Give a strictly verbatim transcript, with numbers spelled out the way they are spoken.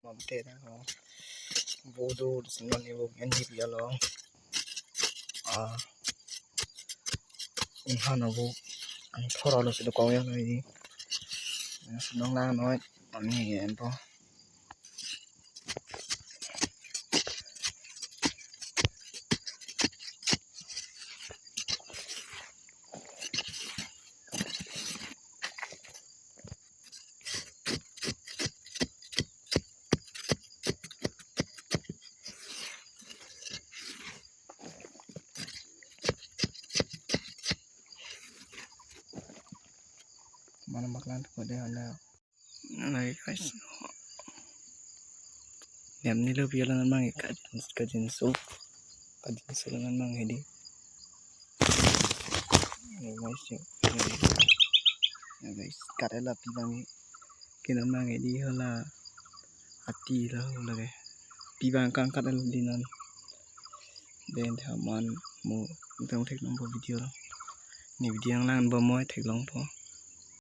Mate ta ho. Vodo, sino ni vo, N D P along. Ah. Inhan vo. Ang thora lo silo kong ya no ini. Nong lang noi. Ani en po. Mana maklan ko de hala. Nang lagi guys. Niam ni lo biar lang mang kajin kajin so. Kajin so lang mang hedi. Ya guys, ya. Ya guys, kat ela pi bang ke nang mang hedi hala ati la hala ke. Pi bang kan kat ela di non. Den thaman mo tang thek nang po video lo. Ni video nang lang po mo thek long po.